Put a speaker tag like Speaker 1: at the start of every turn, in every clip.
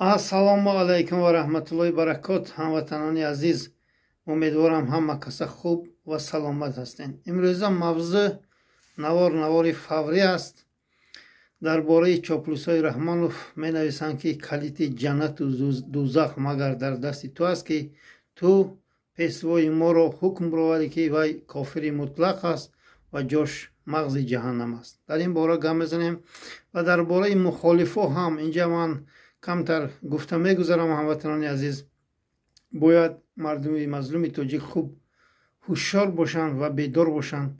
Speaker 1: Ассалому алайкум ва раҳматуллоҳи баракот. Ҳамватанони азиз, умедворам ҳама каса хуб ва саломат ҳастед. Имрӯза мавзӯъ навори фаврӣ аст. Дар бораи чоплусҳои Раҳмонов менависанд, ки калити ҷаннату дузах магар дар дасти ту аст, ки ту пешвои моро ҳукм бироварӣ, ки вай кофири мутлақ аст ва ҷош мағзи ҷаҳаннам аст. Дар ин бора гап мезанем ва дар бораи мухолифо ҳам инҷа ман камтар гуфта мегузарам. Ҳамватанони азиз, бояд мардуми мазлуми тоҷик хуб ҳушёр бошанд ва бедор бошанд.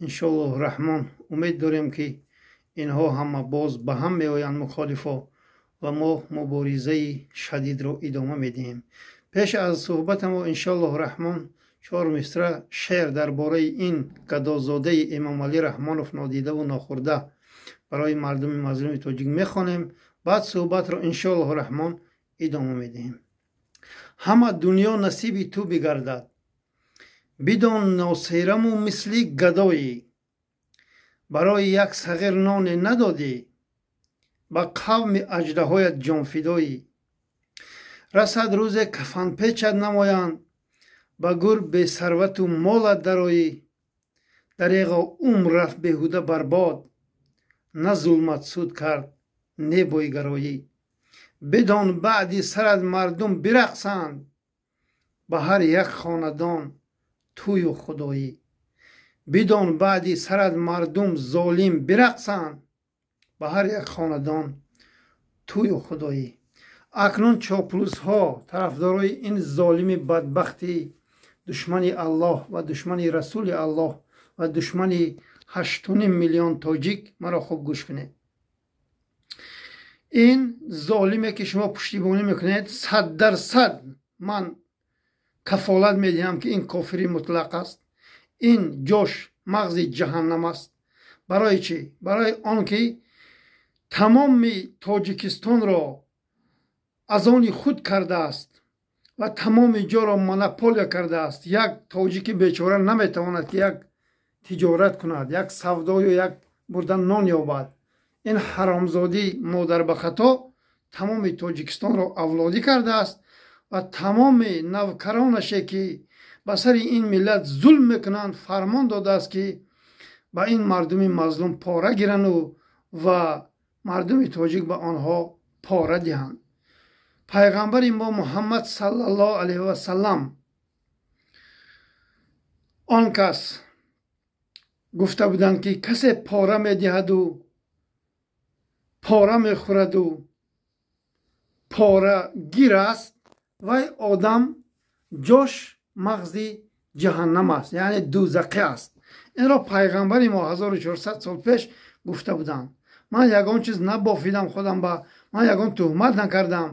Speaker 1: Иншоаллоҳ Раҳмон умед дорем, ки инҳо ҳама боз ба ҳам меоянд мухолифо, ва мо муборизаи шадидро идома медиҳем. Пеш аз суҳбатамо иншоаллоҳ Раҳмон чор мисра шеър дар бораи ин гадозодаи Эмомалӣ Раҳмонов нодидаву нохӯрда барои мардуми мазлуми тоҷик мехонем. Баъд суҳбатро иншоаллоҳ Раҳмон идома медиҳем. Ҳама дунё насиби ту бигардад, бидон носераму мисли гадоӣ. Барои як сағир ноне надодӣ, ба қавми аҷдаҳоят ҷонфидоӣ. Расад рӯзе кафанпечат намоянд, ба гур бесарвату молат дароӣ. Дареғо умр рафт беҳуда барбод, на зулмат суд кард, не бойгароӣ. Бидон баъди сарат мардум бирақсанд, ба ҳар як хонадон тую худоӣ. Бидон баъди сарат мардум золим бирақсанд, ба ҳар як хонадон тую худоӣ. Акнун чоплусҳо тарафдорои ин золими бадбахти душмани Аллоҳ ва душмани Расули Аллоҳ ва душмани 8,5 миллион тоҷик маро хуб гӯш кунед. Ин золиме ки шумо пуштибонӣ мекунед, 100% ман кафолат медиҳам, ки ин кофири мутлақ аст. Ин ҷош мағзи ҷаҳаннам аст. Барои чӣ? Барои он ки тамоми Тоҷикистонро аз они худ кардааст ва тамоми ҷоро монополия кардааст. Як тоҷики бечора наметавонад, ки як тиҷорат кунад, як савдою як бурда нон ёбад. Ин ҳаромзодӣ модарбахато тамоми Тоҷикистонро авлодӣ кардааст ва тамоми навкаронаше, ки ба сари ин миллат зулм мекунанд, фармон додааст, ки ба ин мардуми мазлум пора гирану ва мардуми тоҷик ба онҳо пора диҳанд. Пайғамбари мо Муҳаммад саллаллоҳу алайҳи васаллам он кас гуфта буданд, ки касе пора медиҳаду пора мехӯраду пора гир аст, вай одам ҷош мағзи ҷаҳаннам аст, яъне дузақӣ аст. Инро пайғамбари мо 1400 сол пеш гуфта буданд. Ман ягон чиз набофидам худам, ба ман ягон туҳмат накардам.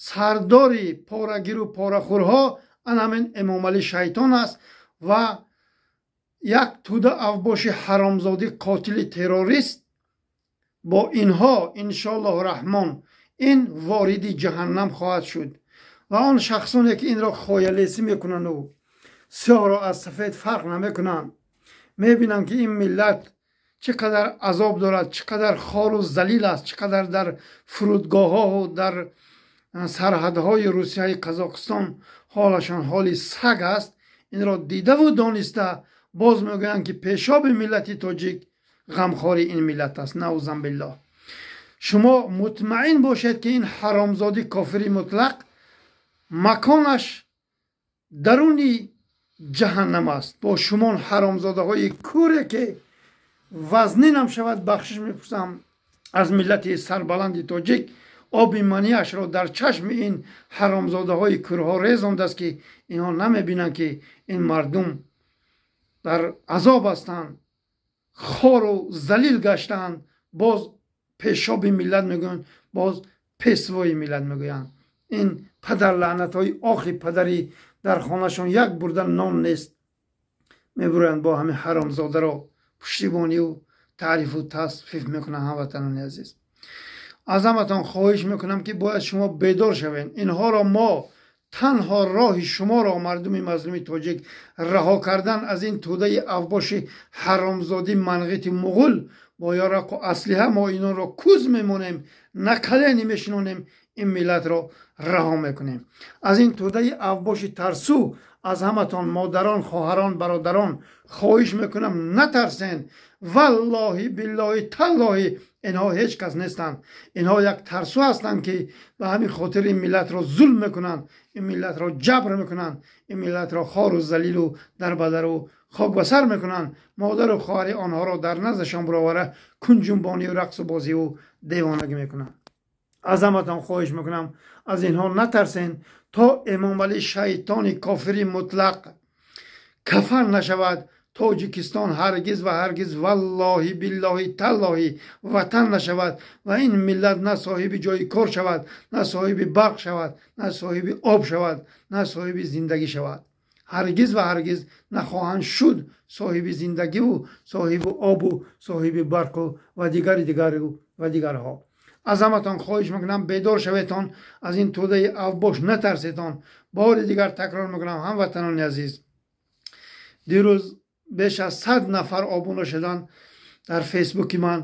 Speaker 1: Сардори порагиру порахӯрҳо ан ҳамин Эмомалӣ шайтон аст ва як тӯда авбоши ҳаромзодӣ қотили террорист. Бо инҳо иншоаллоҳ Раҳмон ин вориди ҷаҳаннам хоҳад шуд. Ва он шахсоне ки инро хоялесӣ мекунанду сиёҳро аз сафед фарқ намекунанд, мебинанд, ки ин миллат чӣ қадар азоб дорад, чӣ қадар хору залил аст, чӣ қадар дар фурудгоҳҳову дар сарҳадҳои Русияи Қазоқистон ҳолашон ҳоли саг аст. Инро дидаву дониста боз мегӯянд, ки пешоби миллати тоҷик ғамхори ин миллат аст. Наузан биллоҳ. Шумо мутмаин бошед, ки ин ҳаромзодӣ кофири мутлақ маконаш даруни ҷаҳаннам аст. Бо шумон ҳаромзодаҳои кӯре, ки вазнинам шавад, бахшиш мепурсам аз миллати сарбаланди тоҷик, оби манияшро дар чашми ин ҳаромзодаҳои кӯрҳо резондааст, ки инҳо намебинанд, ки ин мардум дар азоб ҳастанд, хору залил гаштаанд. Боз пешоби миллат мегӯянд, боз пешвои миллат мегӯянд. Ин падарлаънатҳои охи падари дар хонашон як бурда нон нест, мебуранд бо ҳамин ҳаромзодаро пуштибонию таърифу тасфиф мекунанд. Ҳамватанони азиз, аз ҳаматон хоҳиш мекунам, ки бояд шумо бедор шавед. Инҳоро мо танҳо роҳи шуморо, мардуми мазлуми тоҷик, раҳо кардан аз ин тӯдаи авбоши ҳаромзодӣ манғити муғул Бо яроқу аслиҳа мо инонро куз мемонем, на калени мешинонем, ин миллатро раҳо мекунем. Аз ин тӯдаи авбоши тарсу аз ҳаматон, модарон, хоҳарон, бародарон, хоҳиш мекунам, натарсен. Валлоҳи, биллоҳи, таллоҳи, инҳо ҳеҷ кас нестанд. Инҳо як тарсу ҳастанд, ки ба ҳамин хотир ин миллатро зулм мекунанд, ин миллатро ҷабр мекунанд, ин миллатро хору залилу дарбадару хок ба сар мекунанд. Модару хоҳари онҳоро дар наздашон баровара кунҷунбонию рақсу бозиву девонагӣ мекунанд. Аз ҳаматон хоҳиш мекунам, аз инҳо натарсен, то Эмомалӣ шайтони кофири мутлақ кафан нашавад. Тоҷикистон ҳаргиз ва ҳаргиз, валлоҳи, биллоҳи, таллоҳи, ватан нашавад ва ин миллат на соҳиби ҷои кор шавад, на соҳиби барқ шавад, на соҳиби об шавад, на соҳиби зиндагӣ шавад. Ҳаргиз ва ҳаргиз нахоҳанд шуд соҳиби зиндагиву соҳиби обу соҳиби барқу ва дигари дигару ва дигарҳо. Аз ҳаматон хоҳиш мекунам, бедор шаветон, аз ин тӯдаи авбош натарсетон. Бори дигар такрор мекунам, ҳамватанони азиз, дирӯз беш аз 100 нафар обуна шуданд дар фейсбуки ман.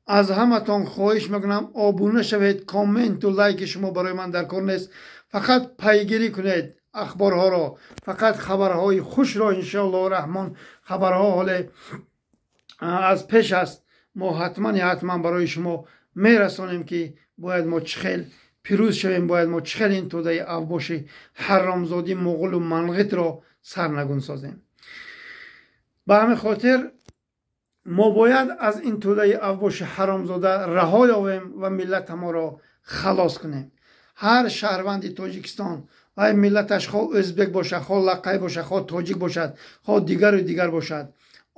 Speaker 1: Аз ҳаматон хоҳиш мекунам, обуна шавед. Комменту лайки шумо барои ман дар кор нест, фақат пайгирӣ кунед ахборҳоро, фақат хабарҳои хушро. Иншоаллоҳу раҳмон, хабарҳо ҳоле аз пеш аст, мо ҳатман ҳатман барои шумо мерасонем, ки бояд мо чӣ хел пирӯз шавем, бояд мо чӣ хел ин тӯдаи авбоши ҳаромзодӣ, муғулу манғитро сарнагун созем. Ба ҳамин хотир мо бояд аз ин тӯдаи авбоши ҳаромзода раҳо ёвем ва миллатаморо халос кунем. Ҳар шаҳрванди Тоҷикистон, вай миллаташ хоҳ ӯзбек бошад, хоҳ лақай бошад, хоҳ тоҷик бошад, хоҳ дигару дигар бошад,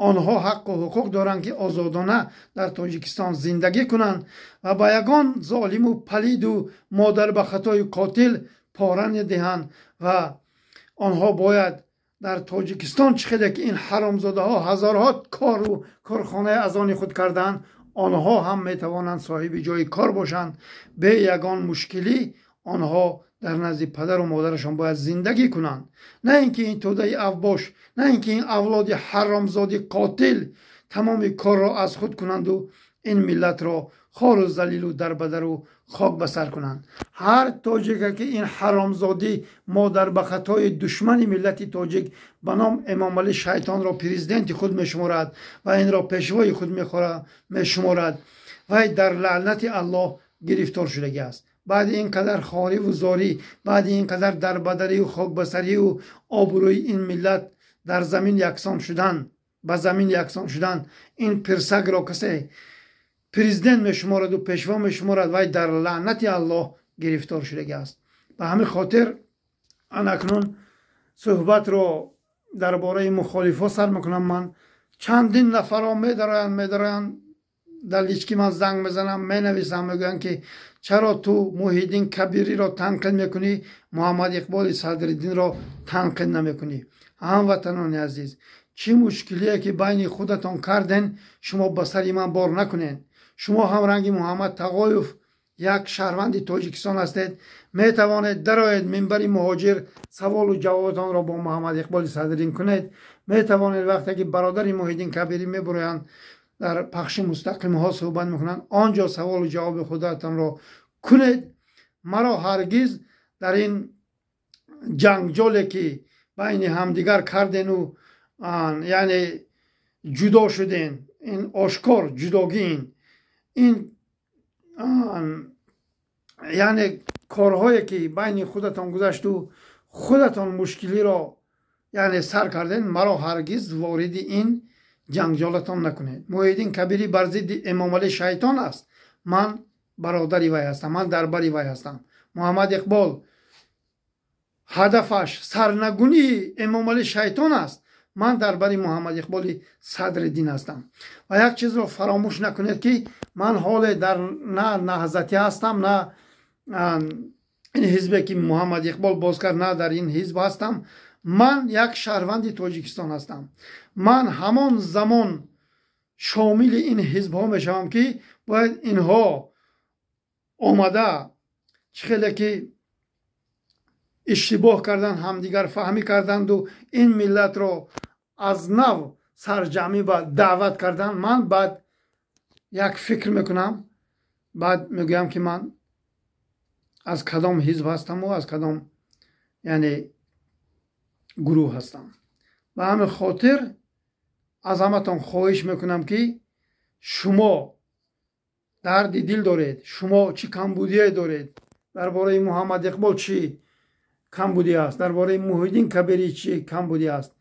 Speaker 1: онҳо ҳаққу ҳуқуқ доранд, ки озодона дар Тоҷикистон зиндагӣ кунанд ва ба ягон золиму палиду модар ба хатои қотил пора надиҳанд. Ва онҳо бояд дар Тоҷикистон, чӣ хеле ки ин ҳаромзодаҳо ҳазорҳо кору корхонаи аз они худ карданд, онҳо ҳам метавонанд соҳиби ҷои кор бошанд. Бе ягон мушкилӣ онҳо дар назди падару модарашон бояд зиндагӣ кунанд. На ин ки ин тӯдаи авбош, на ин ки ин авлоди ҳаромзоди қотил тамоми корро аз худ кунанду ин миллатро хору залилу дарбадару хок ба сар кунанд. Ҳар тоҷике ки ин ҳаромзодӣ модар ба хатои душмани миллати тоҷик ба ном Эмомалӣ шайтонро президенти худ мешуморад ва инро пешвои худ мешуморад, вай дар лаънати Аллоҳ гирифтор шудагӣ аст. Баъди ин қадар хориву зорӣ, баъди ин қадар дарбадарию хокбасарию обрӯи ин миллат дар замин яксон шудан, ба замин яксон шудан, ин пирсагро касе президент мешумораду пешво мешуморад, вай дар лаънати Аллоҳ гирифтор шудагӣ аст. Ба ҳамин хотир анакнун суҳбатро дар бораи мухолифҳо сар мекунам. Ман чандин нафарро медароянд, дар лички ман занг мезанам, менависам, мегӯянд, ки чаро ту Муҳиддин Кабириро танқид мекунӣ, Муҳаммад Иқболи Садриддинро танқид намекунӣ? Ҳамватанони азиз, чӣ мушкилие ки байни худатон карден, шумо ба сари ман бор накунед. Шумо ҳам ранги Муҳаммад Тағоев як шаҳрванди Тоҷикистон ҳастед, метавонед дароед минбари муҳоҷир, саволу ҷавобатонро бо Муҳаммад Иқболи Садриддин кунед. Метавонед, вақте ки бародари Муҳиддин Кабирӣ мебуроянд, дар пахши мустақимҳо суҳбат мекунанд, он ҷо саволу ҷавоби худатонро кунед. Маро ҳаргиз дар ин ҷангҷоле ки байни ҳамдигар кардену, яъне ҷудо шуден, ин ошкор ҷудогӣ, ин яъне корҳое ки байни худатон гузашту худатон мушкилиро яъне сар карден, маро ҳаргиз вориди ин ҷангҷолатон накунед. Муҳиддин Кабирӣ бар зидди Эмомалӣ шайтон аст, ман бародари вай ҳастам, ман дар бари вай ҳастам. Муҳаммад Иқбол ҳадафаш сарнагунии Эмомалӣ шайтон аст, ман дар бари Муҳаммад Иқболи Садриддин ҳастам. Ва як чизро фаромӯш накунед, ки ман ҳоле дар на Наҳзатӣ ҳастам, на ин ҳизбе ки Муҳаммад Иқбол боз кард, на дар ин ҳизб ҳастам. Ман як шаҳрванди Тоҷикистон ҳастам. Ман ҳамон замон шомили ин ҳизбҳо мешавам, ки бояд инҳо омада чӣ хеле ки иштибоҳ кардан, ҳамдигар фаҳмӣ карданду ин миллатро аз нав сарҷамъӣ ба даъват кардан, ман баъд Як фикр мекунам, баъд мегӯям, ки ман аз кадом ҳизб ҳастаму аз кадом, яъне, гурӯҳ ҳастам. Ба ҳамин хотир аз ҳаматон хоҳиш мекунам, ки шумо дарди дил доред, шумо чӣ камбудие доред, дар бораи Муҳаммад Иқбол чӣ камбудӣ аст, дар бораи Муҳиддин Кабирӣ чӣ камбудӣ аст,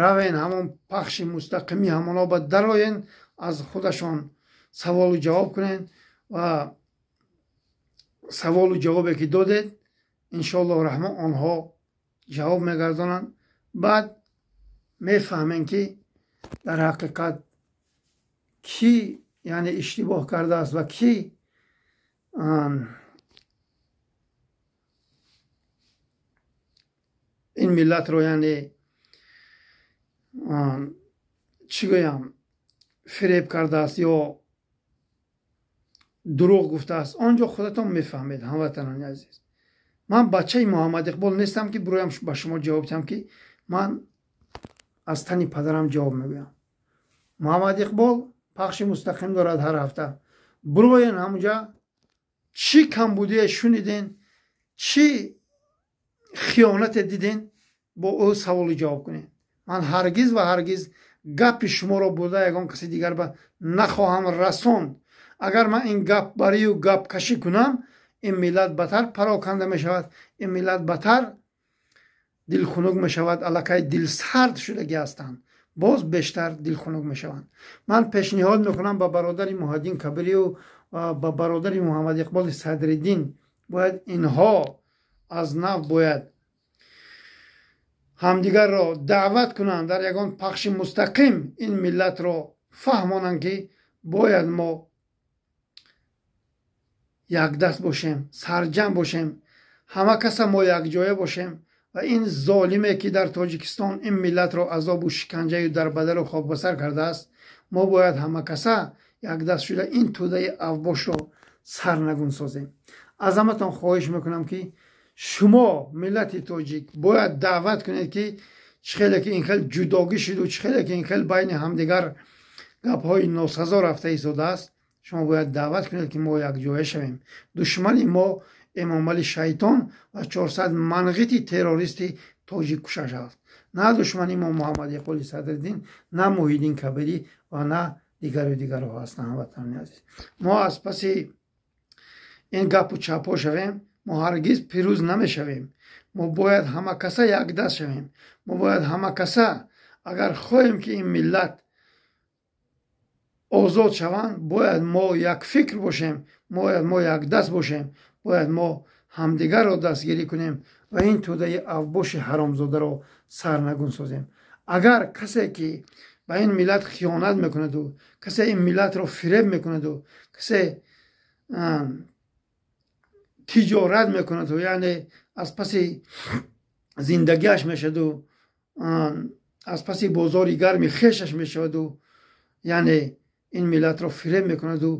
Speaker 1: равен ҳамон пахши мустақимӣ ҳамонҳо ба дароен, аз худашон саволу ҷавоб кунед ва саволу ҷавобе ки додед, иншоаллоҳ раҳмон, онҳо ҷавоб мегардонанд. Баъд мефаҳмем, ки дар ҳақиқат кӣ, яъне, иштибоҳ кардааст ва кӣ ин миллатро, яъне, чӣ гӯям, фиреб кардааст ё дурӯғ гуфтааст. Он ҷо худатон мефаҳмед. Ҳамватанони азиз, ман бачаи Муҳаммад Иқбол нестам, ки бироям ба шумо ҷавоб диҳам, ки ман аз тани падарам ҷавоб мегӯям. Муҳаммад Иқбол пахши мустақим дорад ҳар ҳафта. Бироен ҳамунҷа, чӣ камбудие шуниден, чӣ хиёнате диден, бо ӯ саволу ҷавоб кунед. Ман ҳаргиз ва ҳаргиз гапи шуморо бурда ягон каси дигар ба нахоҳам расонд. Агар ман ин гапбарию гапкашӣ кунам, ин миллат батар пароканда мешавад, ин миллат батар дилхунук мешавад. Аллакай дилсард шудагӣ ҳастанд, боз бештар дилхунук мешаванд. Ман пешниҳод мекунам ба бародари Муҳиддин Кабирию ва ба бародари Муҳаммад Иқболи Садриддин: бояд инҳо аз нав бояд ҳамдигарро даъват кунанд, дар ягон пахши мустақим ин миллатро фаҳмонанд, ки бояд мо якдаст бошем, сарҷамъ бошем, ҳама каса мо якҷоя бошем ва ин золиме, ки дар Тоҷикистон ин миллатро азобу шиканҷаю дарбадару хокбасар кардааст, мо бояд ҳама каса якдаст шуда ин тӯдаи авбошро сарнагун созем. Аз ҳаматон хоҳиш мекунам, ки шумо миллати тоҷик бояд даъват кунед, ки чӣ хеле ки ин хел ҷудогӣ шуду, чӣ хеле ки ин хел байни ҳамдигар гапҳои носазо рафта истодааст, шумо бояд даъват кунед, ки мо якҷоя шавем. Душмани мо Эмомали шайтон ва 400 манғити террористи тоҷиккушаш аст. На душмани мо Муҳаммад Иқболи Садриддин, на Муҳиддин Кабирӣ ва на дигару дигарҳо ҳастанд. Ҳамватанони азиз, мо аз паси ин гапу чапҳо шавем, мо ҳаргиз пирӯз намешавем. Мо бояд ҳама каса якдаст шавем. Мо бояд ҳама каса, агар хоҳем, ки ин миллат озод шаванд, бояд мо якфикр бошем, бояд мо якдаст бошем, бояд мо ҳамдигарро дастгирӣ кунем ва ин тӯдаи авбоши ҳаромзодаро сарнагун созем. Агар касе ки ба ин миллат хиёнат мекунаду, касе ин миллатро фиреб мекунаду, касе тиҷорат мекунаду, яъне, аз паси зиндагиаш мешаду, аз паси бозори гарми хешаш мешаваду, яъне, ин миллатро фиреб мекунаду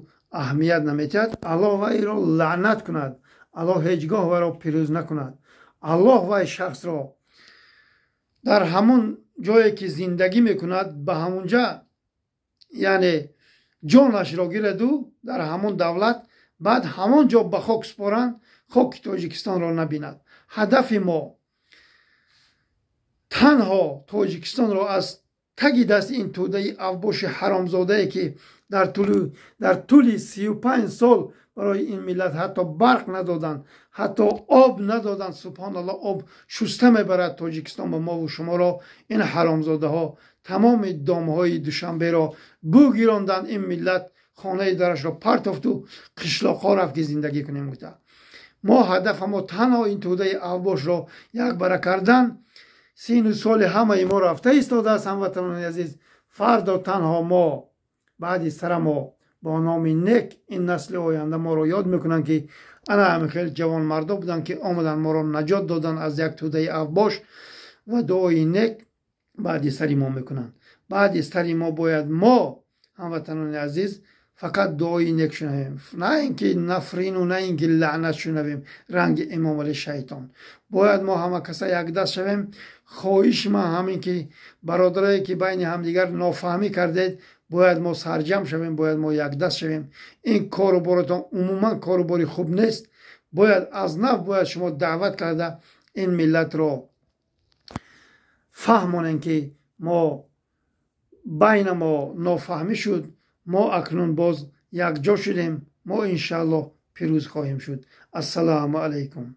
Speaker 1: аҳамият наметиҳад, Аллоҳ вайро лаънат кунад, Аллоҳ ҳеҷ гоҳ вайро пирӯз накунад. Аллоҳ вай шахсро дар ҳамон ҷое ки зиндагӣ мекунад, ба ҳамонҷа, яъне, ҷонашро гираду дар ҳамон давлат баъд ҳамон ҷо ба хок супоранд, хоки Тоҷикистонро набинад. Ҳадафи мо танҳо Тоҷикистонро аз таги дасти ин тӯдаи авбоши ҳаромзодае, ки дар тӯли 35 сол барои ин миллат ҳатто барқ надоданд, ҳатто об надоданд. Субҳоналло, об шуста мебарад Тоҷикистон ба мову шуморо. Ин ҳаромзодаҳо тамоми домҳои Душанберо бугиронданд. Ин миллат хонаи дарашро партофту қишлоқҳо рафт, ки зиндагӣ кунем гуфта. Мо ҳадафамо танҳо ин тӯдаи авбошро якбара кардан. Сину соли ҳамаи мо рафта истодааст, ҳамватанони азиз. Фардо танҳо мо баъди сара мо бо номи нек ин насли оянда моро ёд мекунанд, ки ана ҳамин хел ҷавонмардо буданд, ки омаданд, моро наҷот доданд аз як тӯдаи авбош, ва дуои нек баъди сари мо мекунанд. Баъди сари мо бояд мо, ҳамватанони азиз, фақат дуои нек шунавем, на ин ки нафрину, на ин ки лаънат шунавем ранги Эмомали шайтон. Бояд мо ҳама каса якдаст шавем. Хоҳиши ман ҳамин, ки бародарое ки байни ҳамдигар нофаҳмӣ кардед, Бояд мо сарҷам шавем, бояд мо якдаст шавем. Ин кору боратон умуман кору бори хуб нест. Бояд аз нав, бояд шумо даъват карда, ин миллатро фаҳмонем, ки мо байна мо нофаҳмӣ шуд, мо акнун боз якҷо шудем, мо иншааллоҳ пирӯз хоҳем шуд. Ассалому алайкум.